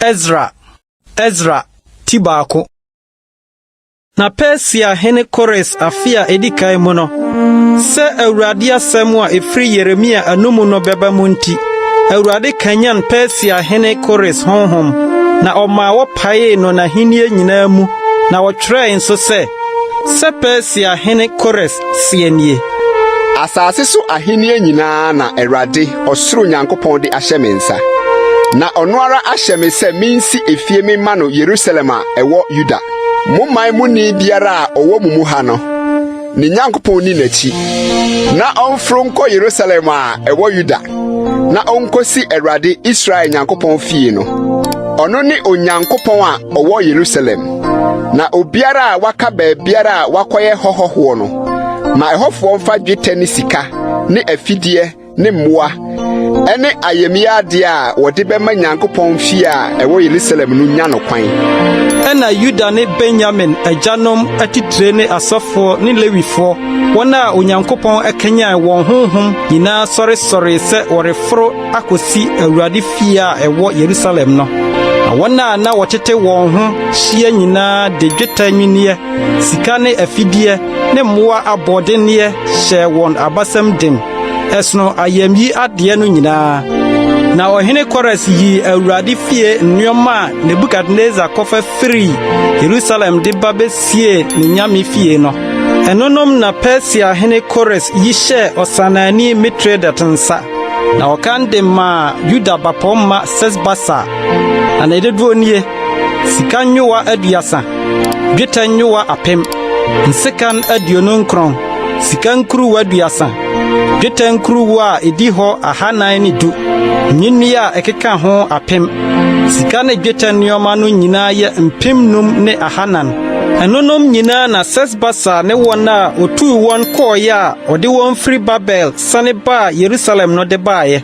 Esra Esra ti baako. Na Persia hene Kores afe a edi kan mu no, sɛ Awurade asɛm a efiri Yeremia anom no bɛba mu nti, Awurade kanyan Persia hene Kores honhom, na ɔmaa wɔpaee no n'ahenni nyinaa mu, na wɔtwerɛe nso sɛ, Sɛ Persia hene Kores seɛ nie. Asase so ahenni nyinaa na Awurade, ɔsoro Nyankopɔn de ahyɛ me nsa. Na ɔno ara ahyɛ me sɛ minsi efie memma no Yerusalem a ɛwɔ Yuda. Mo man muni biara a ɔwɔ mo mu ha no, ne Nyankopɔn nni n'akyi, na ɔmforo nkɔ Yerusalem a ɛwɔ Yuda, na onkosi Awurade Israel Nyankopɔn fie no. Ɔno ne Onyankopɔn a ɔwɔ Yerusalem. Na obiara a waka baabiara a wakɔyɛ hɔ hɔhoɔ no, ma ɛhɔfoɔ mfa dwetɛ ne sika ne afideɛ ne mmoa ne ayamye adeɛ a wɔde bɛma Nyankopɔn fie a ɛwɔ Yerusalem no nya no kwan. Ɛnna Yuda ne Benyamin agyanom atitire ne asɔfoɔ ne Lewifoɔ, wɔn a Onyankopɔn akanyan wɔn honhom nyinaa sɔresɔree sɛ wɔreforo akosi Awurade fie a ɛwɔ Yerusalem no. Na wɔn a na wɔtete wɔn ho hyia nyinaa de dwetɛ nnwinneɛ, sika ne afideɛ ne mmoa aboɔdenneɛ hyɛɛ wɔn abasam den. Ɛsono ayamyi adeɛ no nyinaa. Na ɔhene Kores yii Awurade fie nneɛma a Nebukadnesar kɔfa firii Yerusalem de ba besiee ne nyame fie no. Ɛnonom na Persia hene Kores yi hyɛɛ ɔsannaani Mitredat nsa, na ɔkan de maa Yuda bapɔmma Sesbasar. Na ne dodoɔ nie: sika nyowa 30, dwetɛ nyowa 1000, nsekan 29, sika nkuruwa 30, dwetɛ nkuruwa a edi hɔ 410, nnwinne a ɛkeka ho 1000. Sika ne dwetɛ nneɛma no nyinaa yɛ 5400. Ɛnonom nyinaa na Sesbasar ne wɔn a otuu wɔn kɔeɛ a ɔde wɔn firi Babel sane baa Yerusalem no de baeɛ.